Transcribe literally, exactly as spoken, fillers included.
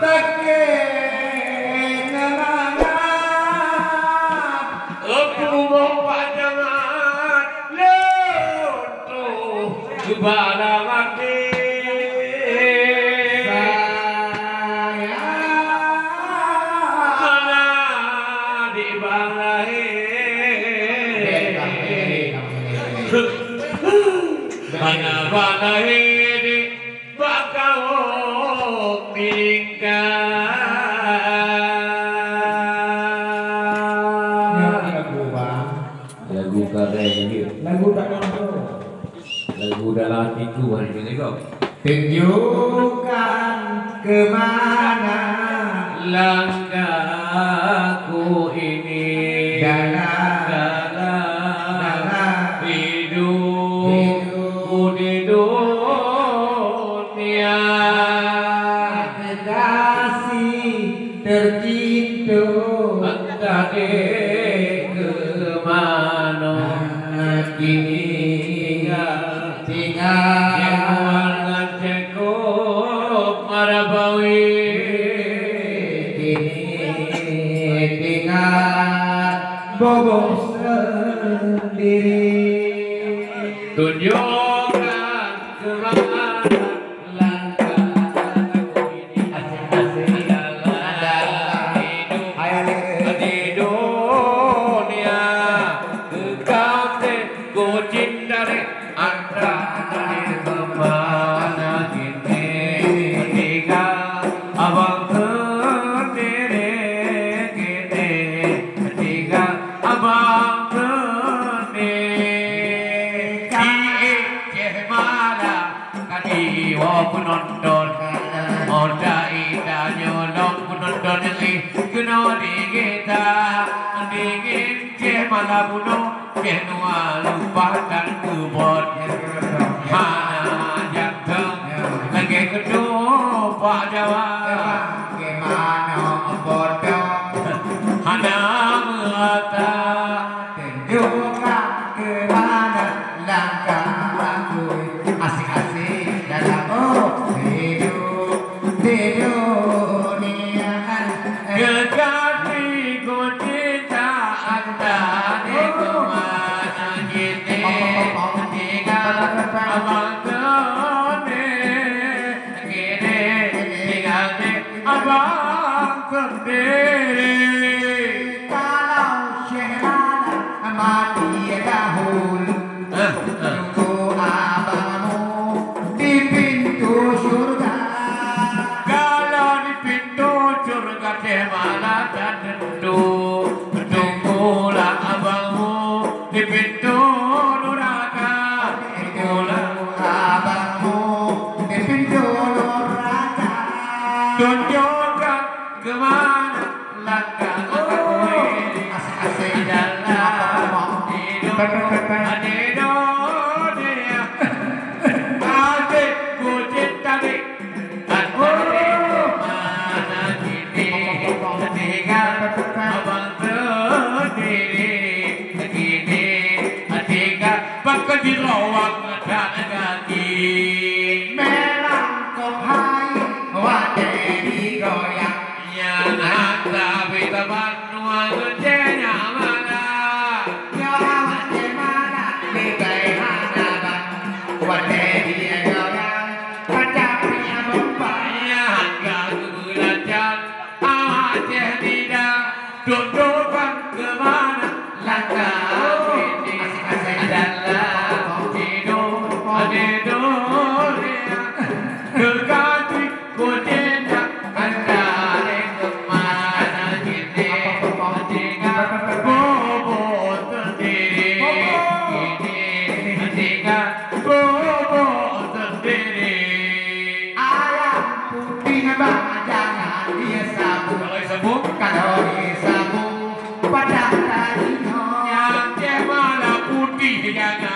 Sakét mangat, peurumoh pajangan, lôn tuh keubalang até. Sayang. Hana di bang lahé. Hana bang lahé di Bak kawöm tingkat. Nyan lagu, Bang. Lagu kareng jih. Lagu tak nonton. Lagu dalam hatiku hari ini kau. Tunjukkan ke mana langkahku ini dalam, dalam, dalam hidup, hidup di dunia. Kekasih tercinta, entah dek ke mana kini tinggal, tinggal. Cek Muar ngon Cek Kop Marabawi. Kini tinggal Bobo sendiri. Tunjukkan ke mana langkah aku ini. Asik-asik. Dalam hidup di dunia. Kekasih ku cinta dek Anda dari kemana kini tinggal abang sendiri, kini tinggal abang sendiri. Di Aceh Mala ka jiwoe peunonton, oh dai tanyoe lom peunonton nyang éh keunoe di gita, di Aceh Mala bunoe. Keunoe lumpah dan keubot, hana jantung lagèe keutupak Jawa. Bagaimana bodoh? Hana meuata. Tunjukkan ke mana langkah aku. Asik-asik dalam, oh, hidup di dunia. Kekasih ku cinta, anda di mana kini tinggal abang sendiri, kini tinggal di abang sendiri. Kalau Syekh Lala mati dahulu, eh, eh, tunggu abangmu di pintu syurga. Kalau di pintu syurga teuh malah tak tentu, tunggulah abangmu di pintu neraka. Tunggulah abangmu di pintu neraka. Tunjukkan ke mana langkah aku ini. Asik-asik. Dalam hidup di dunia. Adik ku cinta di Watèe dia goyang, pacah pih abang payah ka geubeulacan. Aceh Mida, tunjukkan ke mana langkah ini. Dalam hidup di dunia, kekasih ku cinta, anda di mana kini tinggal bobo sendiri. Kini tinggal bobo sendiri. Ayam putih bang jangan disabung. Kalau disabung, kalau disabung, padahkan tadi nyoe. Nyang cemara putih jangan